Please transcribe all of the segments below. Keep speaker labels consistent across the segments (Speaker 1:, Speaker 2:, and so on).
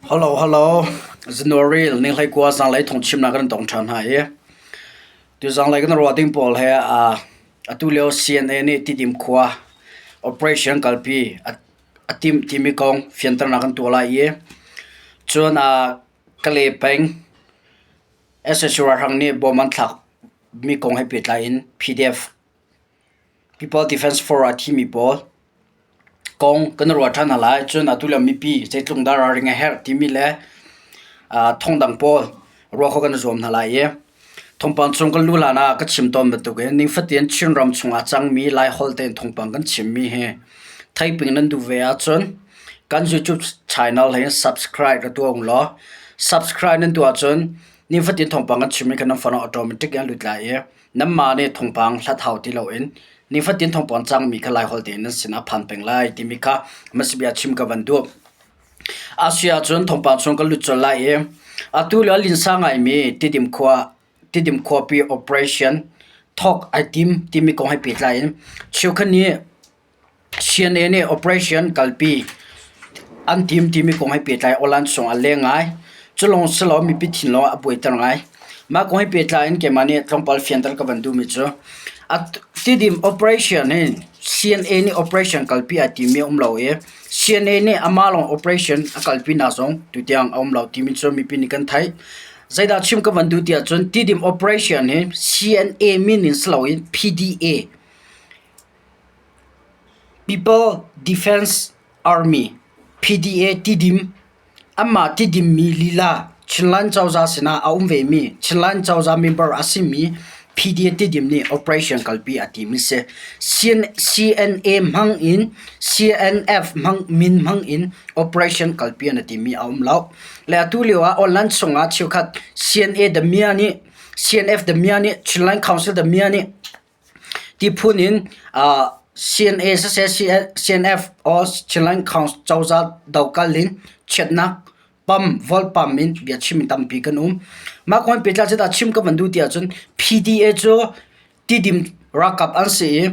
Speaker 1: Hello, hello. January ni 19 zanglei thawngchimnak kan tong ṭhan hna i tu zanglei kan ruah ding pawl he atu lio CNA nih Tidim khua operation kalpi a timh timi kong fianternak kan tuah lai i cun Kalay peng sac ralhrang nih bom an thlak mi kong he pehtlai in PDF People Defence Force a thimi pawl kong kan i ruah ṭhan hna lai. Cun atu le mipi zeitluk dah ralring a herh timi le thawngdang pawl ruah khawh kan i zuam hna lai i thawngpang chung kan luh hlan ah ka chim tawn bantukin nifatin Chinram chungah a cangmi Laiholh tein thawngpang kan chimmi hi theiping nan duh ve ahcun kan YouTube channel hi subscribe ra tuah ung law subscribe nan tuah ahcun nifatin thawngpang kan chimmi kha nan phone ah automatic in a lut lai i Nanmah nih thawngpang hlat hau ti loin nifatin thawngpang cangmi kha Laiholh tein nan sinah phan peng lai timi kha hmasabia chim ka van duh. Asi ahcun thawngpang chung kan lut colh lai i atu le a linsa ngaimi Tidim khua Tidim khuapi operation thawk ai tim timi kong he pehtlai in cheukhat nih CNA nih operation kalpi an tim timi kong he pehtlai aw-lan chung a leng ngai. Cu lawng si lo mipi thinlung a buaiter ngai. Mah kong he pehtlai in keimah nih tlawmpal fianter ka van duhmi cu Tidim operation hi CNA nih operation kalpi ai timi a um lo i CNA nih amah lawng operation a kalpi nak zong tutiang a um lo timi cu mipi nih kan theih. Zeidah chim ka van duh ti ahcun Tidim operation hi CNA min in si loin PDA People Defence Army (PDA) Tidim anmah Tidimmi lila Chinland cozah sinah a um vemi Chinland cozah member a simi PDA Tidim nih operation kalpi a tim a si. CNA hmang in CNF min hmang in operation kalpi an i timi a um lo. Le atu lio ah online chungah cheukhat CNA Damia nih CNF Damia nih Chinland Council Damia nih Tiphun in CNA siseh CNF or Chinland cozah dokal in chiatnak pam volpam in biachim tampi kan um. Mah kong pehtlai cu chim ka van duh ti ahcun PDA cu Tidim ralkap an si i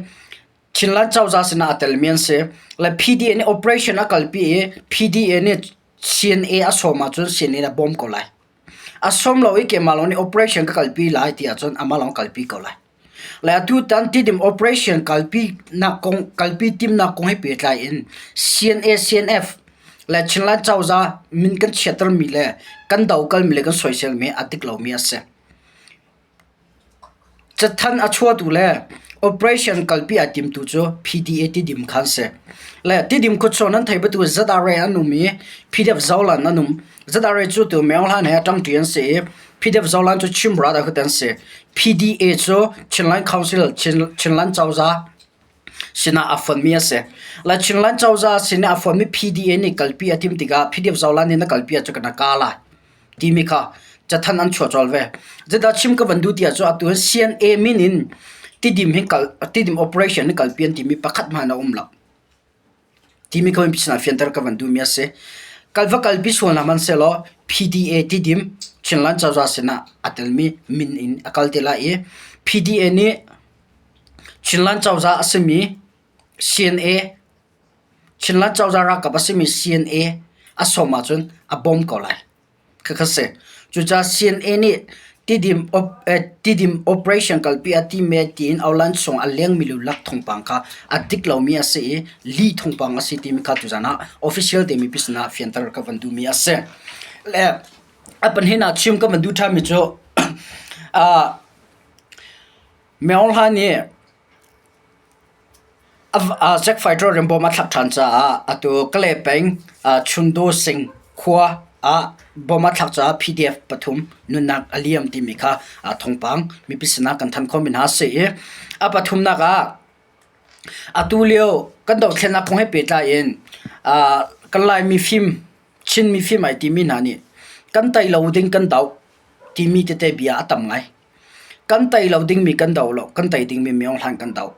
Speaker 1: Chinland cozah sinah aa telmi an si. Le PDA nih operation a kalpi i PDA nih CNA a sawm ahcun CNA nih a bawm ko lai. A sawm lo i keimah lawng nih operation ka kalpi lai ti ahcun amah lawng kalpi ko lai. Le atutan Tidim operation kalpi nak kong kalpi timnak kong he pehtlai in CNA CNF le Chinland cozah min kan chiattermi le kan dokalmi le kan soiselmi a dik lomi a si. Cathanh a chuahtu le operation kalpi aa timtu cu PDA Tidim kha an si. Le Tidim khuachung nan theih bantuk ZRA an um i PDF Zoland an um. ZRA cu tu Myo Hlan he a ṭangṭi an si i PDF Zoland cu Chin Brotherhood an si. PDA cu Chinland Council Chinland cozah sinah a fonmi a si. Le Chinland cozah sinah a fonmi PDA nih kalpi a timh tikah PDF Zoland nih na kalpi ahcun kan ka lai timi kha cathanh an chuah colh ve. Zeidah chim ka van duh ti ahcun atu CNA min in Tidim hi kal Tidim operation hi kalpi an timi pakhat hmanh a um lo. Timi kha sinah fianter ka van duhmi a si. Kal va kalpi sual hna hmanhsehlaw PDA Tidim Chinland cozah sinah a telmi min in a kal te lai i PDA nih Chinland cozah a simi CNA Chinland cozah ralkap a simi CNA a sawm ahcun a bawm ko lai. Khakha si. Cucaah CNA nih Tidim, Tidim operation kalpi a time tiin Aulan chung a lengmi lulak thawngpang kha a dik lomi a si i lih thawngpang a si timi kha tuzan ah official te mipi sinah fianter ka van duhmi a si. Le a pahnih ah chim ka van duh ṭhanmi cu Myo Hla nih Jack fighter in bom a thlak ṭhan caah atu Kalay peng Chundu Sing khua ah bom a thlak caah PDF pathum nunnak a liam timi kha thawngpang mipi sinah kan thanh khawhmi hna a si i a pathumnak ah atu lio kan dothlennak kong he pehtlai in kan Laimi fim Chin mifim ai timi hna nih kan tei lo ding kan doh timi tete bia a tam ngai. Kan tei lo dingmi kan do lo, kan tei dingmi Myo Hlan kan do.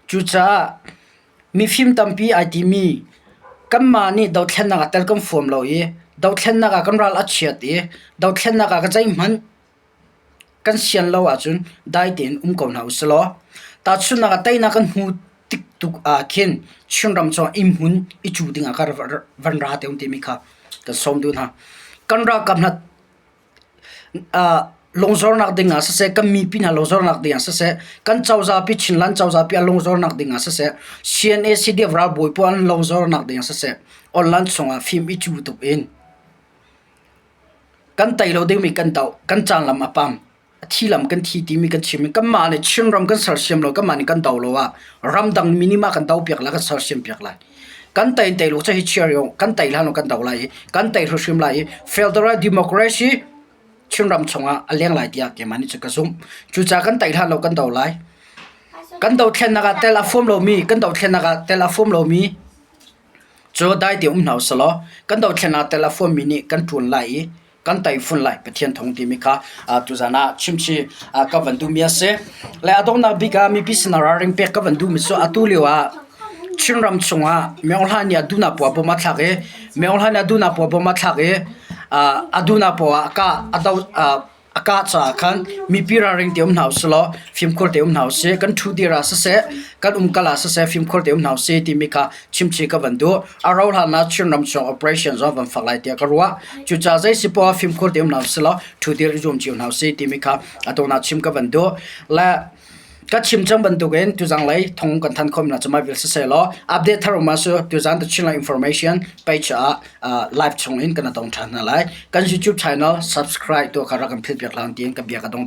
Speaker 1: Cucaah mifim tampi ai timi kanmah nih dothlennak ah tel kan fuam lo i dothlennak ah kan ral a chiat i dothlennak ah ka zeihmanh kan sian lo ahcun dai tein um ko hna usih law tahchunhnak ah teinak kan hmu tik tuk ah khin Chinram cu inn hmun i cu ding ah ka van ra te um timi kha. Kan sawm duh hna. Kan ralkap hna lungzornak ding ah siseh, kan mipi hna lungzornak ding ah siseh, kan cozahpi Chinland cozahpi a lungzornak ding ah siseh, CNA CDF ralbawi pawl an lungzornak ding ah siseh, online chungah fim i cu tuk in kan tei lo dingmi kan doh, kan caan lam a pam. A thi lam kan thi timi kan chim i kanmah nih Chinram kan sersiam lo, kanmah nih kan do lo ah ramdang mi nih mah kan dopiak lai, kan sersiam piak lai. Kan tei tei lo cu hi chia riau kan tei hlan lo kan do lai i kan tei hrimhrim lai i federal democracy Chinram chungah a leng lai tiah keimah nih cun ka zumh. Cucaah kan tei hlan lo kan do lai. Kan dothlennak ah tel a fuam lomi, kan dothlennak ah tel a fuam lomi cu dai te um hna usih kan dothlennak tel a fuammi nih kan ṭuan lai i kan taifun lai Pathian thawng timi kha tuzan ah chimchi ka van duhmi a si. Le a donghnak bik ah mipi sinah ralring pek ka van duhmi cu atu lio ah Chinram chungah Myo Hla nih a duhnak poah bom a thlak i Myo Hla nih a duhnak poah bom a thlak i a duhnak poah ah kah a do A kah caah khan mipi ralring te um hna usih law fimkhur te um hna usih. Kan ṭhu dir ah siseh, kan umkal ah siseh fimkhur te um hna usih timi kha chimchih ka van duh. A rauhhlan ah Chinram chung operation zong van fak lai tiah ka ruah. Cucaah zei si poah fimkhur te um hna usih law ṭhu dir i zuam cio hna usih timi kha a donghnak chim ka van duh. Le Ka chim cang bantukin tuzanglei thong kan than khawh na cumai vil siseh law update thar um ah su tuzan the Chinland information page ah live chung in kan tong than hna lai. Kan YouTube channel subscribe tu kha rak kan phil piak hlan tiin ka bia ka dong.